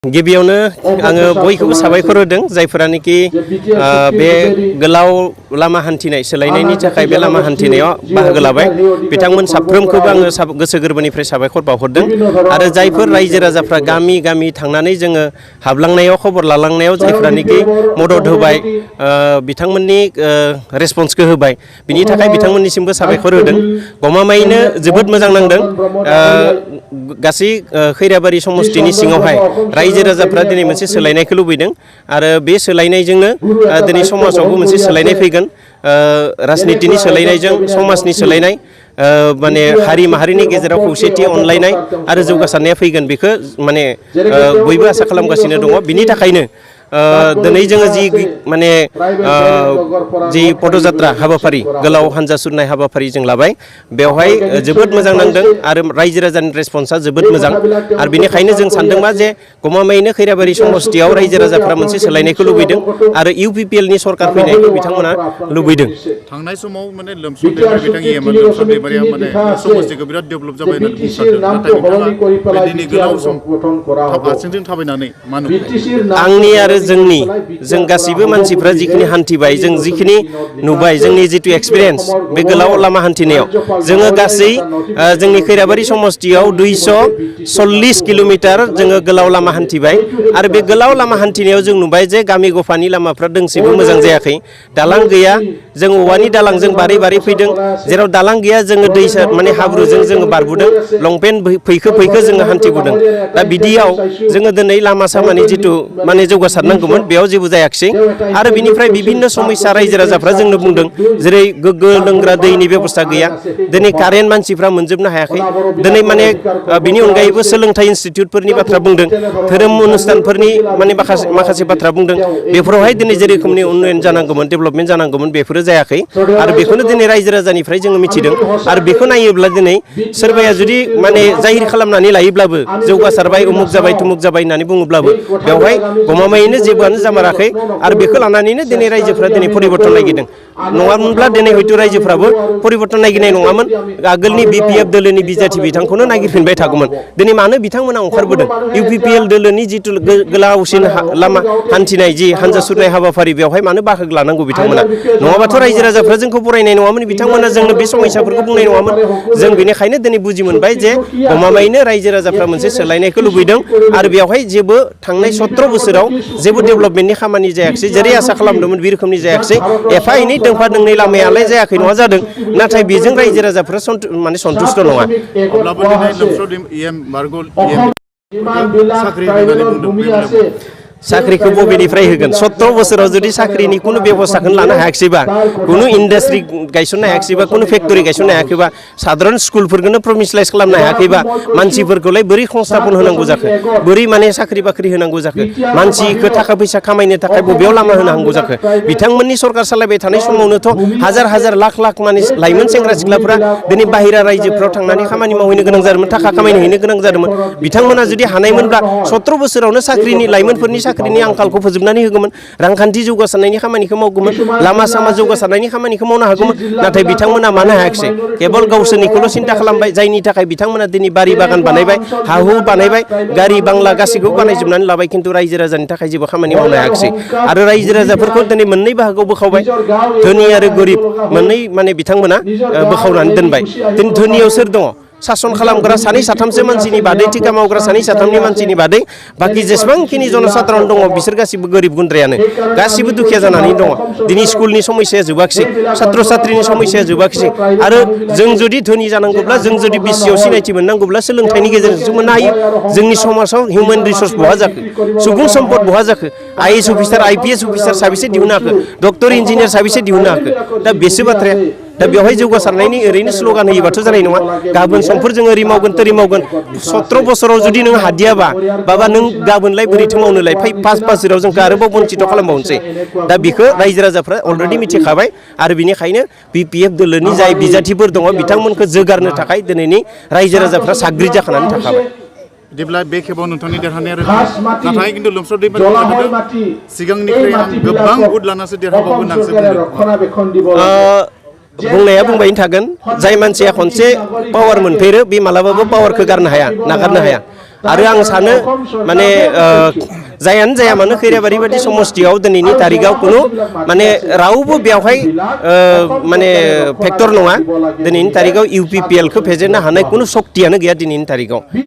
गिबियावनो आङो बयखौबो साबायखर होदों जायफोरानोखि बे गोलाव लामा हान्थिनाय सोलायनायनि थाखाय बे लामा हान्थिनायाव बाहागो लाबाय बिथांमोन साफ्रोमखौबो आङो गोसो गोरबोनिफ्राय साबायखर बावहरदों आरो जायफोर रायजो राजाफ्रा गामि गामि थांनानै जोङो हाबलांनायाव खबर लालांनायाव जायफोरानोखि मदद होबाय बिथांमोननि रेसपन्सखौ होबाय बिनि थाखाय बिथांमोननिसिमबो साबायखर होदों गमामायैनो जोबोद मोजां नांदों गासै खैराबारि समष्टिनि सिङावहाय रायजो राजाफ्रा दिनै मोनसे सोलायनायखौ लुबैदों आरो बे सोलायनायजोंनो दिनै समाजावबो मोनसे सोलायनाय फैगोन राजनितिनि सोलायनायजों समाजनि सोलायनाय माने हारि माहारिनि गेजेराव खौसेथि अनलायनाय आरो जौगासारनाया फैगोन बेखौ माने बयबो आसा खालामगासिनो दङ बिनि थाखायनो दिनै जोङो जि माने जि पदयात्रा हाबाफारि गोलाव हान्जा सुरनाय हाबाफारि जों लाबाय बेवहाय जोबोद मोजां नांदों आरो रायजो राजानि रेसपन्सआ जोबोद मोजां आरो बेनिखायनो जों सानदोंबा जे गमामायैनो खैराबारि समष्टियाव रायजो राजाफ्रा मोनसे सोलायनायखौ लुबैदों आरो UPPLनि सरकार फैनायखौ बिथांमोना लुबैदों थांनाय समाव माने लोमसाव दैमारि बिथां इयामोन लोमसाव दैमारिया माने समष्टिखौ बिराद डेभेलप जाबाय होननानै बुंसारदों नाथाय बिथाङा दिनै गोलाव सम आथिंजों थाबायनानै मा नुबाय आंनि आरो जों गासैबो मानसिफ्रा जिखिनि हान्थिबाय जों जिखिनि नुबाय जोंनि जितु एक्सपिरियेन्स बे गोलाव लामा हान्थिनायाव जोङो गासै जोंनि खैराबारि समष्टियाव 240 किल'मिटार जोङो गोलाव लामा हान्थिबाय आरो बे गोलाव लामा हान्थिनायाव जों नुबाय जे गामि गफानि लामाफ्रा दोंसेबो मोजां जायाखै दालां गैया जों औवानि दालांजों बारै बारै फैदों जेराव दालां गैया जोङो दैसा माने हाब्रुजों जोङो बारबोदों लंपेन्ट फैखो जोङो हान्थिबोदों दा बिदियाव जोङो दिनै लामा सामानि जितु माने जौगासारनांगौमोन बेयाव जेबो जायाखिसै आरो बिनिफ्राय बिभिन्न समस्या रायजो राजाफ्रा जोंनो बुंदों जेरै गोग्गो लोंग्रा दैनि बेबस्था गैया दिनै कारेन्ट मानसिफ्रा मोनजोबनो हायाखै दिनै माने बिनि अनगायैबो सोलोंथाइ इनस्टिट्युटफोरनि बाथ्रा बुंदों धोरोम अनुष्ठानफोरनि माने माखासे बाथ्रा बुंदों बेफोरावहाय दिनै जे रोखोमनि उन्नयन जानांगौमोन डेभेलपमेन्ट जानांगौमोन बेफोरो जायाखै आरो बेखौनो दिनै रायजो राजानिफ्राय जोङो मिथिदों आरो बेखौ नायोब्ला दिनै सोरबाया जुदि माने जाहिर खालामनानै लायोब्लाबो जौगासारबाय उमुक जाबाय तुमुक जाबाय होननानै बुङोब्लाबो बेवहाय गमामायैनो जेबोआनो जामाराखै आरो बेखौ लानानैनो दिनै रायजोफ्रा दिनै परिबर्तन नागिरदों नङामोनब्ला दिनै हयथ' रायजोफ्राबो परिबर्तन नागिरनाय नङामोन आगोलनि BPF दोलोनि बिजाथि बिथांखौनो नागिरफिनबाय थागौमोन दिनै मानो बिथांमोना ओंखारबोदों UPPL दोलोनि जिथु गोलावसिन लामा हान्थिनाय जि हान्जा सुरनाय हाबाफारि बेवहाय मानो बाहागो लानांगौ बिथांमोना नङाबाथ' रायजो राजाफ्रा जोंखौ बरायनाय नङामोन बिथांमोना जोंनो बे समस्याफोरखौ बुंनाय नङामोन जों बेनिखायनो दिनै बुजि मोनबाय जे गमामायैनो रायजो राजाफ्रा मोनसे सोलायनायखौ लुबैदों आरो बेवहाय जेबो थांनाय 17 बोसोराव जेबो डेभेलपमेन्टनि खामानि जायाखिसै जेरै आसा खालामदोंमोन बे रोखोमनि जायाखिसै एफा एनै दोंफा दोंनै लामायालाय जायाखै नङा जादों नाथाय बेजों रायजो राजाफ्रा माने सन्तुष्ट नङा अब्लाबो दिनै लोमसाव इएम बारगल साख्रि होननानै बुंदों साख्रिखौ बबेनिफ्राय होगोन 17 बोसोराव जुदि साख्रिनि कुनु बेबस्थाखौनो लानो हायाखैबा कुनु इन्डास्ट्रि गायसननो हायाखैबा कुनु फेक्टरि गायसननो हायाखैबा साधारन स्कुलफोरखौनो प्रमिसलाइज खालामनो हायाखैबा मानसिफोरखौलाय बोरै संस्थापन होनांगौ जाखो बोरै माने साख्रि बाख्रि होनांगौ जाखो मानसिखौ थाखा फैसा खामायनो थाखाय बबेयाव लामा होनो हांगौ जाखो बिथांमोननि सरकार सालायबाय थानाय समावनोथ' हाजार लाख माने लाइमोन सेंग्रा सिख्लाफोरा दिनै बाहेरा रायजोफ्राव थांनानै खामानि मावहैनो गोनां जादोंमोन थाखा खामायनो हैनो गोनां जादोंमोन बिथांमोना जुदि हानायमोनब्ला 17 बोसोरावनो साख्रिनि लाइमोनफोरनि साख्रिनि आंखालखौ फोजोबनानै होगौमोन रांखान्थि जौगासारनायनि खामानिखौ मावगौमोन लामा सामा जौगासारनायनि खामानिखौ मावनो हागौमोन नाथाय बिथांमोना मानो हायाखिसै केबल गावसोरनिखौल' सिन्था खालामबाय जायनि थाखाय बिथांमोना दिनै बारि बागान बानायबाय हा हु बानायबाय गारि बांला गासैखौबो बानायजोबनानै लाबाय खिन्थु रायजो राजानि थाखाय जेबो खामानि मावनो हायाखिसै आरो रायजो राजाफोरखौ दिनै मोननै बाहागोआव बोखावबाय धोनि आरो गरिब मोननै माने बिथांमोना बोखावनानै दोनबाय दिनै धोनियाव सोर दङ सासन खालामग्रा सानै साथामसो मानसिनि बादै टिका मावग्रा सानै साथामनि मानसिनि बादै बाखि जेसेबांखिनि जनसाधारन दङ बिसोर गासिबो गोरिब गुन्द्रायानो गासिबो दुखिया जानानै दङ दिनै स्कुलनि समस्याया जोबाखिसै सात्र सात्रिनि समस्याया जोबाखिसै आरो जों जुदि धोनि जानांगौब्ला जों जुदि बिसिआव सिनायथि मोननांगौब्ला सोलोंथाइनि गेजेरजोंसो मोननो हायो जोंनि समाजाव हिउमेन रिसर्स बहा जाखो सुबुं सम्पद बहा जाखो IAS अफिसार IPS अफिसार साबेसे दिहुननो हाखो डक्टर इन्जिनियार साबेसे दिहुननो हाखो दा बेसो बाथ्राया दा बेवहाय जौगासारनायनि ओरैनो स्ल'गान होयोबाथ' जानाय नङा गाबोन समफोर जों ओरै मावगोन तोरै मावगोन 17 बोसोराव जुदि नों हादियाबा बाबा नों गाबोनलाय बोरैथो मावनोलाय 5 बोसोराव जोंखौ आरोबाव बन्चित खालामबावनोसै दा बेखौ रायजो राजाफ्रा अलरेडि मिथिखाबाय आरो बेनिखायनो BPF दोलोनि जाय बिजाथिफोर दङ बिथांमोनखौ जोगारनो थाखाय दिनैनि रायजो राजाफ्रा साग्रिद जाखानानै थाखाबाय बिदिब्ला बे खेबाव नोंथांनि देरहानाया नाथाय खिन्थु लोमसाव दैमारि सिगांनिफ्राय आं गोबां भोट लानासो देरहाबावगोन होननानैसो बुंनाया बुंबायनो थागोन जाय मानसिया खनसे पावार मोनफेरो बे मालाबाबो पावारखौ गारनो हाया नागारनो हाया आरो आं सानो माने जायानो जाया मानो खैराबारि बायदि समस्थियाव दिनैनि तारिखाव कुनु माने रावबो बेवहाय माने फेक्टर नङा दिनैनि तारिखाव UPPL खौ फेजेननो हानाय कुनु शक्तियानो गैया दिनैनि तारिखाव